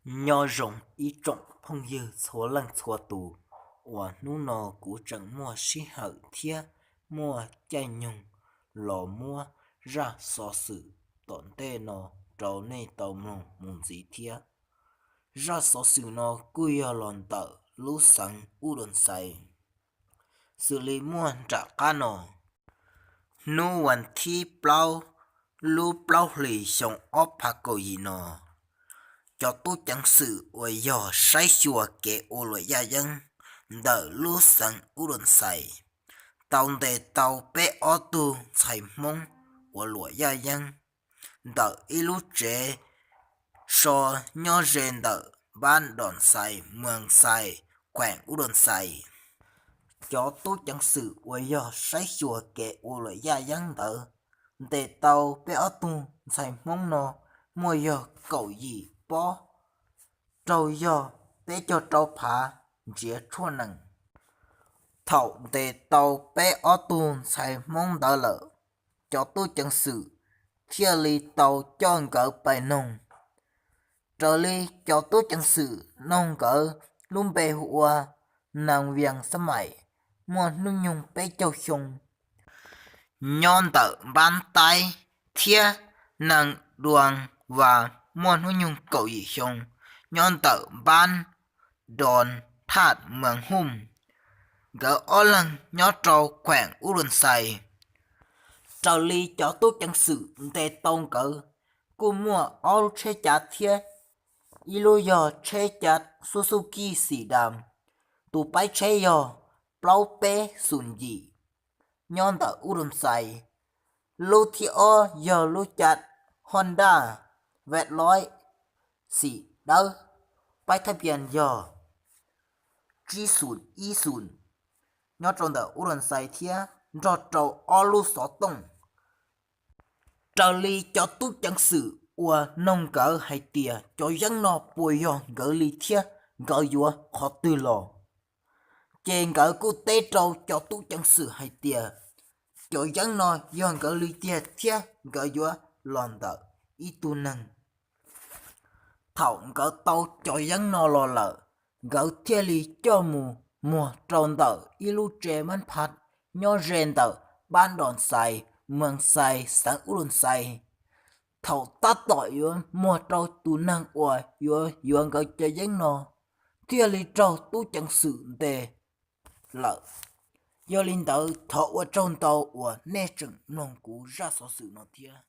Nyob zoo ib tsoom phooj ywg txhua leej txhua tus uas hnub no kuv tseem muaj sij hawm thiab muaj caij nyoog los muab zaj xov xwm tom ntej no rau nej tau mloog mus ntxiv thiab. Zaj xov xwm no kuj yog los ntawm lub xeev Ub Doo Xais. Xws li muaj nram qab no, hnub vas thib plaub lub plaub hlis xyoo ob phav kaum yim no, cov tub ceev xwm uas yog saib xyuas kev ua luam yaj yeeb ntawm lub xeev Ub Doo Xais tau ntes tau peb ob tug ntxhais Hmoob ua luam yaj yeeb ntawm ib lub tsev so nyob ze ntawm npab Doo Xais, moos Xais, khueem Ub Doo Xais. Cov tub ceev xwm uas yog saib xyuas kev ua luam yaj yeeb ntawd ntes tau peb ob tug ntxhais Hmoob no muaj yog kaum yim pob, raug yog peb caug rau phav ntsiav tshuaj nees. Thaum ntes tau peb ob tug ntxhais Hmoob ntawd lawm, cov tub ceev xwm thiaj li tau coj nkawd pais noog. Raws li cov tub ceev xwm noog nkawd, lub npe hu ua Nees Vias Xab Mais, muaj hnub nyoog peb caug xyoo, nyob ntawm npab Taib, thiab Nees Dua Vas, muaj hnub nyoog kaum yim xyoo, nyob ntawm npab Doo Thaj, moos Hooj. Nkawd ob leeg nyob rau khueem Ub Doo Xais. Raws li cov tub ceev xwm ntes tau nkawd, kuj muaj ob lub tsheb cav thiab ib lub yog tsheb cav Suzuki Xim Das, tus paib tsheb yog plaub peb xoom yim, nyob ntawm Ub Doo Xais. Lub thib ob yog lub cav Honda Westlite xim dawb, paib thaj pias yog tsib xoom ib xoom, nyob rau ntawm Ub Doo Xais thiab nrog rau ob lub xov tooj. Raws li cov tub ceev xwm uas noog nkawd hais tias cov yeeb no puas yog nkawd li thiab nkawd yuav qhov twg los, ces nkawd kuj teb rau cov tub ceev xwm hais tias cov yeeb no yog nkawd li tiag thiab nkawd yuav los ntawm ib tug neeg. Thaum nkawd tau cov yeeb no los lawm, nkawd thiaj li coj mus muag rau ntawm ib lub tsev mab phav nyob ze ntawm npab Doo Xais, moos Xais, xeev Ub Doo Xais. Thaum tab tom yuav muag rau tus neeg uas yuav yuav nkawd cov yeeb no, thiaj li raug tub ceev xwm ntes lawm. Yog li ntawd thov ua tsaug ntau uas nej tseem mloog kuv zaj xov xwm no thiab.